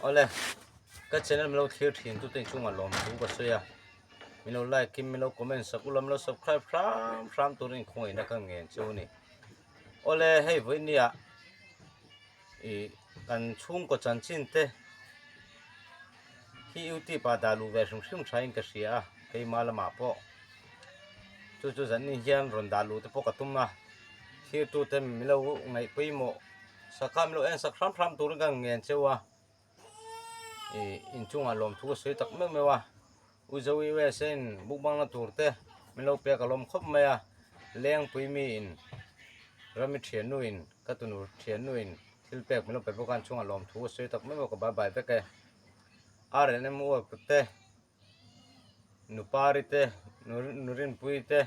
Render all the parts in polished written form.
Awle, ka channel min lo thlir thin tute inchungah lawmthu ka sawi a, min lo like in min lo comment sak ula min lo subscribe hram hram turin khawngaihna ka ngen chu a ni. Awle, hei vawinia ih kan chhungkaw chanchin te hi youtube ah dah luh ve hrim hrim tha in ka hria a, keimah lamah pawh chu chu zanin hian rawn dah luh te pawh ka tum a, thirtute min lo ngaih pawimawh. Sakha min lo en sak hram hram turin ka ngen cheu a, ih inchungah lawmthu ka sawi tak meuh meuh a, U Zoe USA in bukbangna tur te min lo pek a lawm khawp mai a, Lengpui mi in Rami thiannu in ka tunu thiannu in thil pek min lo pe bawk a, inchungah lawmthu ka sawi tak meuh meuh a ka bye bye vek e. RNM work te Nupari te Nurinpui te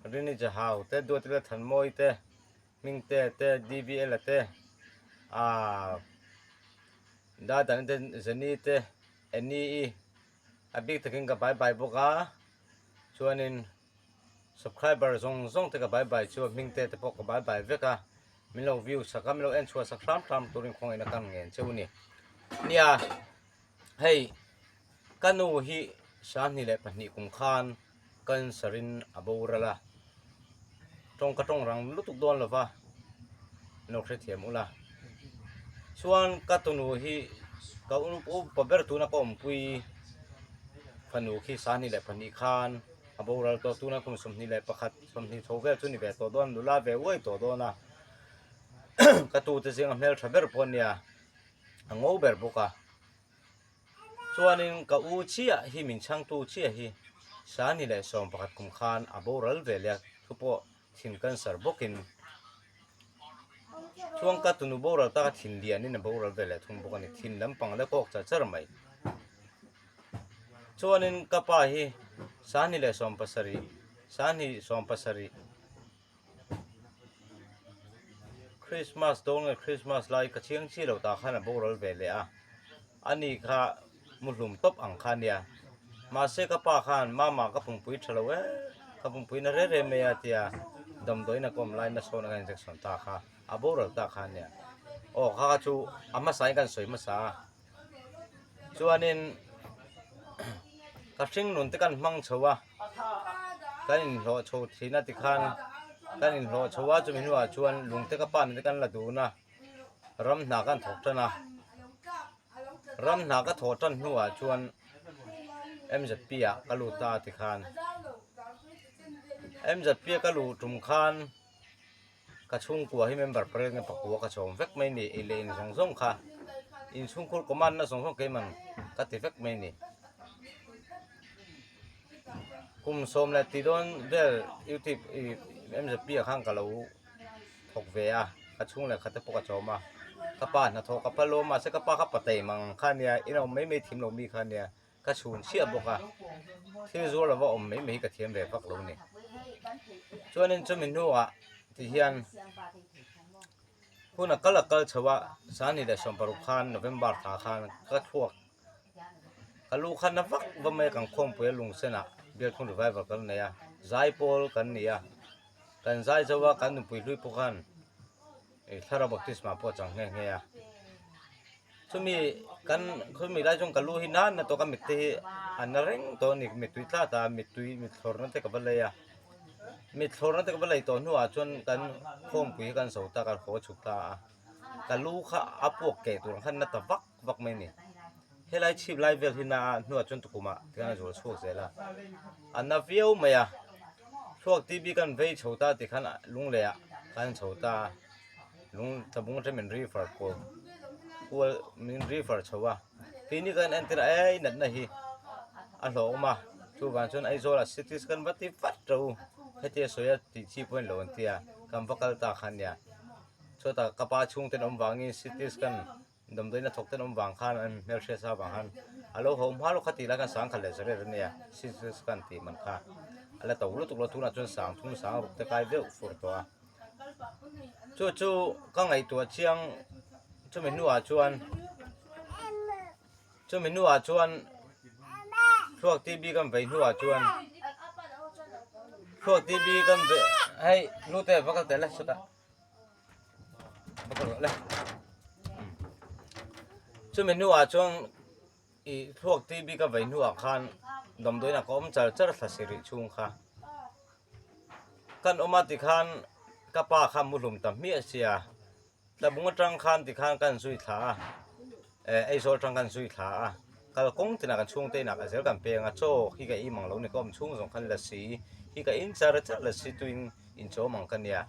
Rini Jahau te Duatila Thanmawi te. Hmingte te, DVL-a te, aaa Dadana te, Jenny te, Annie-i a bik takin ka bye bye bawk a, chuanin subscriber zawng zawng te ka bye bye chu a Hmingte te pawh ka bye bye vek a, min lo view sak a, min lo en chhuah sak hram hram turin khawngaihna ka ngen cheu a ni. Nia hei ka nu hi 22 kum khan cancer in a boral a, tawng ka tawng rang lutuk dawn lo va, lo hrethiam ula. Chuan ka tunu hi ka upa ber tuna ka awmpui fanu khi 22 khan a boral tawh tuna kum 21 20 chho vel chu ni ve tawh dawn nula ve uai tawh dawn a, ka tute zinga hmeltha ber pawh a nia, a ngo ber bawk a. Chuanin ka u chiah hi min chhangtu chiah hi Sani leh 11 kum khan a boral ve leh a, thu pawh thin cancer bawkin chuan ka tunu boral taka thin lianin a boral ve leh thung bawk a ni, thin lampang la kawk char char mai. Chuanin ka pa hi Sani leh 17, Sani 17, Christmas dawn nge Christmas lai ka chiang chi lo tah khan a boral ve leh a, ani kha muhlum tawp ang kha ania, mahse ka pa khan mama ka pumpui tha lo e, ka pumpui na reh reh mai a tia damdawiin a kawm lai nasawn a injection ta kha a boral ta kha ania, aw kha kha chu a hmasa in kan sawi hmasa a. Chuanin ka hring nun te kan hmang chho a, kan inhlawh chho thin a tikhan kan inhlawh chho a chumi hnuah chuan lung te ka pa nen te kan la dun a, ram hna kan thawk tan a, ram hna ka thawh tan hnuah chuan M_Z_P ah ka lut ta a tikhan M_Z_P a ka luh tum khan. Ka chhungkua hi member pariat nge pakua ka chawm vek mai ni, ei leh in zawng zawng kha inchhungkhur command na zawng zawng keiman ka ti vek mai ni. Kum 10 leh ti dawn vel youtube ih mzp ah khan ka lo thawk ve a, ka chhung leh khat te pawh ka chawm a, ka pa hnathawh ka pal awm mahse ka pa kha patei mang kha nia, in awm mai mai thim lo mi kha nia. Ka chhun chhiah bawk a, thil zuar lova awm mai mai hi ka thiam ve vak lo ni. Chuanin chumi hnuah ti hian hun a kal a kal chho a, 26 khan November thla khan ka thluak ka lu khan na vak va mai a kan khawmpui a lungsenah Bialthung Revival kan nei a, zaipawl kan ni a, kan zai zo a kan nupui hlui pawh khan thlarau baptisma pawh a chang nghe nghe a. Chumi kan chumi lai chuan ka lu hi nan na tawh ka mitte hi a na reng tawh a ni mittui tlat a mittui mithlawrna te ka va lei a mithlawrna te ka va lei tawh hnuah chuan kan khawmpui hi kan zo ta kan haw chhuk ta a ka lu kha a puak keh tur ang khan na ta vak vak mai a ni helai chhip lai vel hi na a hnuah chuan tukumah tikhan a zual chhuak zel a a na viau mai a thluak T_B kan vei chho ta tikhan lunglei ah kan chho ta a. Lung tlabung atang min refer kual kual min refer chho a keini kan entir a ei natna hi a hlawhawm a chuvang chuan Aizawl ah CT scan va ti vat ro hetia sawi a tih chi pawh a ni lo an tia kan va kal ta kha ania chutah ka pa chhungte an awm vangin CT scan Damdawiin a thawk ten awm vang khan an hmelhriat sa vang khan a lo ho hma lawk kha tih lai khan 10,000 leh 8 a nia CT scan tih man kha a la to lutuk lo tunah chuan 30 60 te kai deuh fur tawh a chu chu ka ngaihtuah chiang chumi hnuah chuan chumi hnuah chuan thluak T_B kan vei hnuah chuan thluak T_B kan vei hei hnute va kal teh le sawtah. Chumi hnuah chuan i thluak TB ka vei hnuah khan damdawiin ah ka awm char char thla si rih chhung kha. Kan awm a tikhan ka pa kha muhlum ta hmiah sia, tlabung atang khan tikhan kan zui thla a, eh Aizawl atang kan zui thla a, kalkawng tinah kan chhungte inah ka zel kan peng a, chaw hi ka ei mang lo ni ka awm chhung zawng khan lasi hi ka in char char lasi tuin inchawm ang ka nia.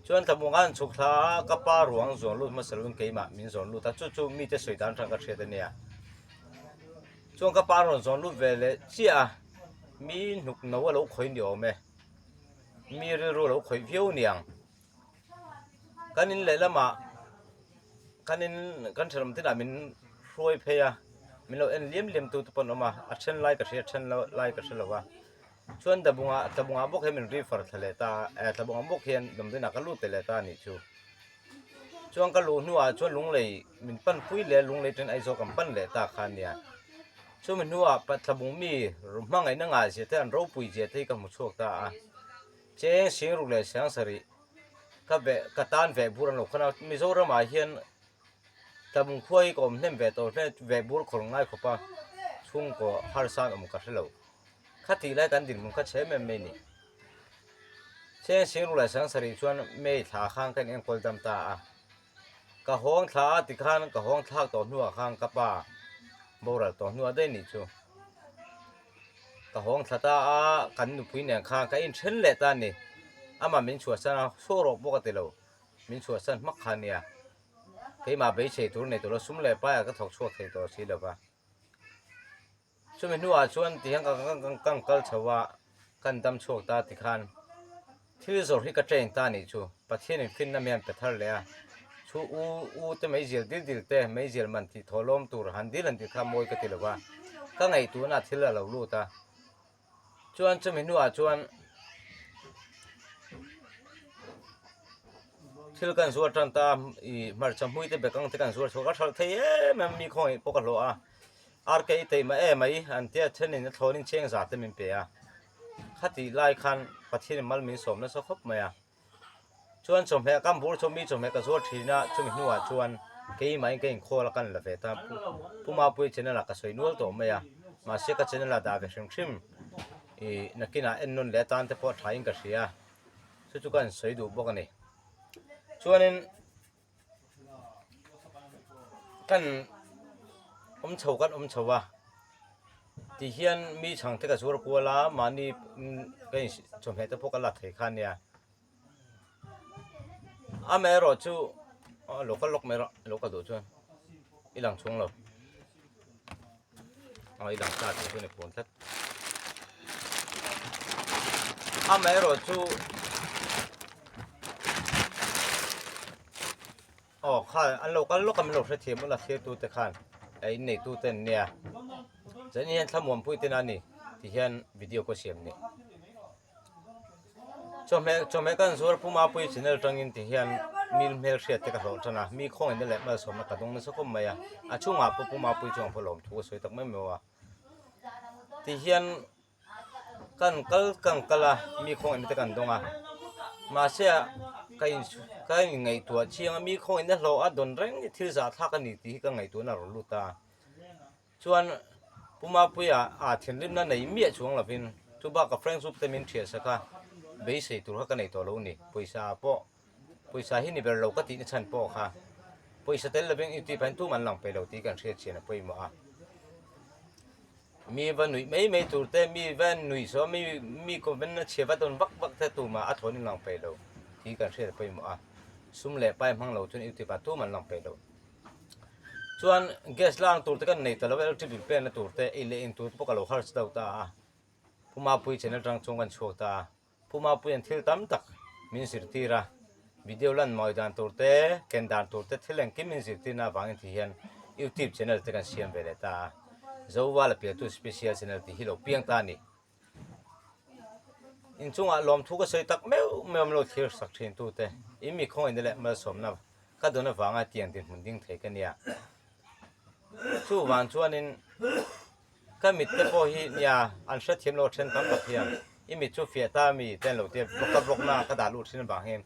Chuan tlabung khan chhuk thla a, ka pa ruang zawn lut hmasa lovin keimah min zawn lut a, chu chu mite sawi dan atang ka hriat a nia. Chuan ka pa rawn zawn lut ve leh chiah a, mi hnuk no a lo khawih ni awm e, mi rilru a lo khawih viau niang. Kan in lehlamah kan in kan thenawm te lah min hruai phei a, min lo en liam liam tu te pawh an awm a, a then lai ka hria a then lai ka hre lo a. Chuan Tlabungah Tlabungah bawk hian min refer thla leh ta a, eh Tlabungah bawk hian damdawiinah ka lut leh ta a nih chu. Chuan ka luh hnuah chuan lunglei min pan pui leh lunglei ṭhen Aizawl kan pan leh ta kha a nia. Chumi hnuah Tlabung mi hmangaihna ngahzia te an ropui zia te hi ka hmu chhuak ta a. Cheng Singruk leh Siangsarih ka ve ka tan ve bur an lo khan a, Mizoramah hian Tlabung khua hi ka awm hnem ve tawh hle ve bur khawr ngai khawp a, chhungkaw harsa an awm ka hre lo. Kha tih lai kan dinhmun kha chhe em em mai ni. Cheng Singruk leh Siangsarih chuan May thla khan ka inenkawl dam ta a. Ka hawng thla a tikhan ka hawng thlak tawh hnuah khan ka pa boral tawh hnuah daih nih chu. Ka hawng thla ta a, kan nupui nen khan ka inthen leh ta a ni. Amah min chhuahsan a, saw rawh pawh ka ti lo, min chhuahsan hmak kha a nia. Keimah beisei tur nei tawh lo, sum leh paiah ka thawk chhuak thei tawh si lo va. Chumi hnuah chuan tihian ka kan kal chho a, kan dam chhuak ta tikhan thil zawrh hi ka train ta anih chu. Pathian in finna mi han pe thar leh a, chu u u te meizial dil dil te meizial man tih thaw lawm tur han dil han dil kha mawi ka ti lo va, ka ngaihtuahna thil a lo lut a. Chuan chumi hnuah chuan thil kan zuar tan ta ih hmarcha hmui te bekang te kan zuar chhuak a hralh thei em em mi khawngaih pawh ka hlawh a. RK tei mah em mai an tia thenin a thlawnin cheng za te min pe a, khatih lai khan Pathianin mal min sawm nasa khawp mai a. Chuan chawhmeh kan bur chu mi chawhmeh ka zuar thin a, chumi hnuah chuan keimahin ka inkhawl a kan la ve ta. Pu Mapuii channel ah ka sawi nual tawh mai a, mahse ka channel ah dah ve hrim hrim ih nakinah en nawn leh atan te pawh tha in ka hria, chu chu ka han sawi duh bawk a ni. Chuanin. Kan awm chho kan awm chho a ti hian mi chhang te ka zuar kual a mahni ka in chawhmeh te pawh ka la thei kha a nia amaherawh chu aw lo kal lawk mai rawh lo kal duh chuan i lang chhung lo aw i lang ta tih chuan i phun tlat amaherawh chu aw kha an lo kal lawk a min lo hrethiam ula thlir te khan a innei tu te an nia chuan hian thlamuanpui te a ni ti hian video ka siam ni. Chawhmeh chawhmeh kan zuar Pu Mapuii channel tangin ti hian mil hmel hriat te ka hlawh tan a, mi khawngaihna leh malsawmna ka dawng nasa khawp mai a, a chungah pawh Pu Mapuii chuan pawh lawmthu a sawi tak mai mai a. Ti hian kan kal kan kal a, mi khawngaihna te kan dawng a, mahse ka in ka inngaihtuah chiang a, mi khawngaihna hlawh a dawn reng hi thil zahthlak a ni tih hi ka ngaihtuahna a rawn lut a. Chuan Pu Mapuia a thinrimna nei miah chuang lovin chu bakah Frank Zup te min thiah sak a, beisei tur kha ka nei tawh lo ni. Pawisa pawh, pawisa hi ni ber lo ka tihna chhan pawh kha pawisa tel lovin YouTube ah hian tum an lang peih lo tih kan hriat chian a pawimawh a. Mi va nuih mai mai tur te, mi va nuih saw mi mi comment na chhia va dawn vak vak te tumah a thawn in lang peih lo tih kan hriat a pawimawh a. Sum leh pai hmang lo chuan YouTube ah tum an lang peih lo. Chuan gas lang tur te kan nei ta lo a, electric bill pekna tur te, ei leh in tur te pawh ka lo harch deuh ta a. Pu Mapuii channel atang chuan kan chhuak ta a. Pu Mapuii'n thil tam tak min zirtir a, video lan mawi dan tur te, ken dan tur te thil engkim min zirtirna avangin ti hian YouTube channel te kan siam ve leh ta a. Zovala Pialtu Special Channel tih hi lo piang ta a ni. Inchungah lawmthu ka sawi tak meuh meuh awm lo thlir sak thin tute in mi khawngaihna leh malsawmna ka dawn avanga tiang dinhmun ding thei ka nia. Chuvang chuanin ka mit te pawh hi nia an hrethiam lo then tam tak hian i mit chu fiah ta mi te an lo tia ka vlog na ka dah luh thin avang hian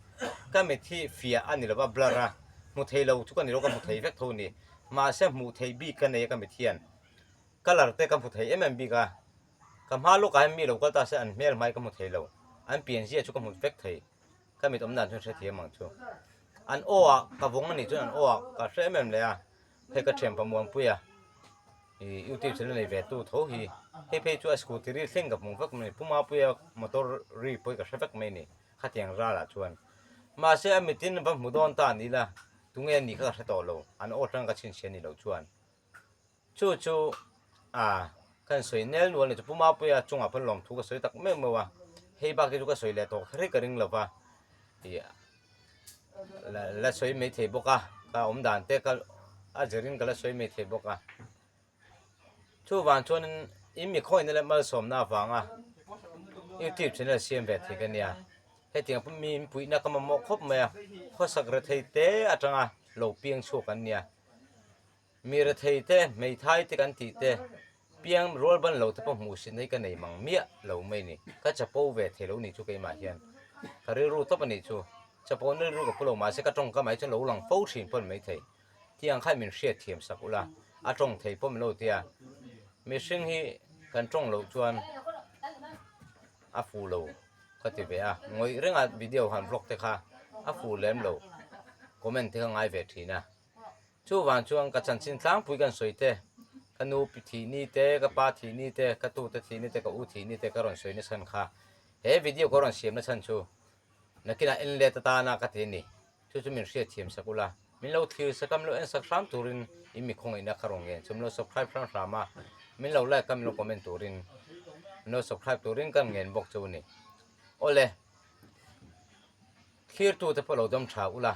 ka mit hi fiah a ni lova blur a hmu thei lo chu ka ni lo ka hmu thei vek tho a ni. Mahse hmuh theih bik ka nei a ka mit hian colour te ka hmu thei em em bik a, ka hma lawkah hian mi lo kal ta se an hmel hmai ka hmu thei lo, an pianzia chu ka hmu vek thei, ka mit awm dan chuan hrethiam ang chu. An aw ah ka vawng a nih chuan an aw ah ka hre em em leh a, hei ka thianpa Muanpuia ih youtube channel nei ve tu tho hi hei phei chu a scooty ri thleng ka hmu vek mai, Pu Mapuia motor ri pawh hi ka hre vek mai a ni khatiang ralah chuan. Mahse a mitin va hmu dawn ta ni la, tunge a nih kha ka hre tawh lo, an aw atang ka chhinchhiah ni loh chuan. Chu chu a kan sawi nel nual ni chu Pu Mapuia chungah pawn lawmthu ka sawi tak meuh meuh a, hei bak hi chu ka sawi leh tawh kher hi ka ring lo va, ih la la sawi mai thei bawk a, ka awm dan te ka a zirin ka la sawi mai thei bawk a. Chuvang chuanin in mi khawihna leh malsawmna avanga youtube channel siam ve thei ka nia, hetiang pawh mi in puihna ka mamawh khawp mai a, khawsak rethei te atanga lo piang chhuak an nia. Mi rethei te, hmeithai te kan tih te, piang rual ban lo te pawh hmuh sin hi ka nei mang miah lo mai ni. Ka chapo ve thei lo nih chu keimah hian. Ka rilru tawp a nih chu. Chapo na rilru ka pu lo mahse ka tawngka mai chuan lo lang fo thin pawh a ni maithei. Tiang khan min hriat thiam sak ula, a tawng thei pawh min lo tia. Mihring hi kan tawng loh chuan a fuh lo ka ti ve a. Ngawih renga video han vlog te kha a fuh lem lo. Comment te kha ngai ve thin a. Chuvang chuan ka chanchin tlangpui kan sawi te, ka nu thih ni te, ka pa thih ni te, ka tute thih ni te, ka u thih ni te ka rawn sawi na chhan kha he video ka rawn siam na chhan chu nakinah en let atana ka ti a ni. Chu chu min hriat thiam sak ula, min lo thlir sak a, min lo en sak hram turin in mi khawngaihna kha rawn ngen chu min lo subscribe hram hram a, min lo like a, min lo comment turin, min lo subscribe turin ka ngen bawk chu a ni. Awle. Thlirtute pawh lo dam tha ula,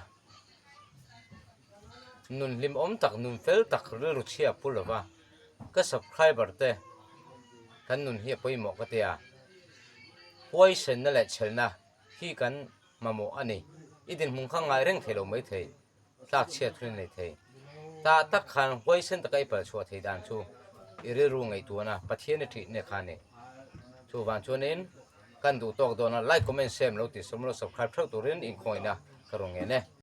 nun hlimawm tak, nun fel tak rilru chhia pu lova ka subscriber te kan nun hi a pawimawh ka tia, huaisenna leh chhelna hi kan mamawh a ni. I dinhmun kha ngai reng thei lo mai thei, tlak chhiat hun i nei thei. Tah tak khan huaisen taka i pal chhuah thei dan chu i rilru ngaihtuahna Pathian i thihna kha a ni. Chuvang chuanin kan duh tawk dawn a, like, comment, share min lo tih sawm lo, subscribe theuh turin inkhawngihna ka rawn ngen e.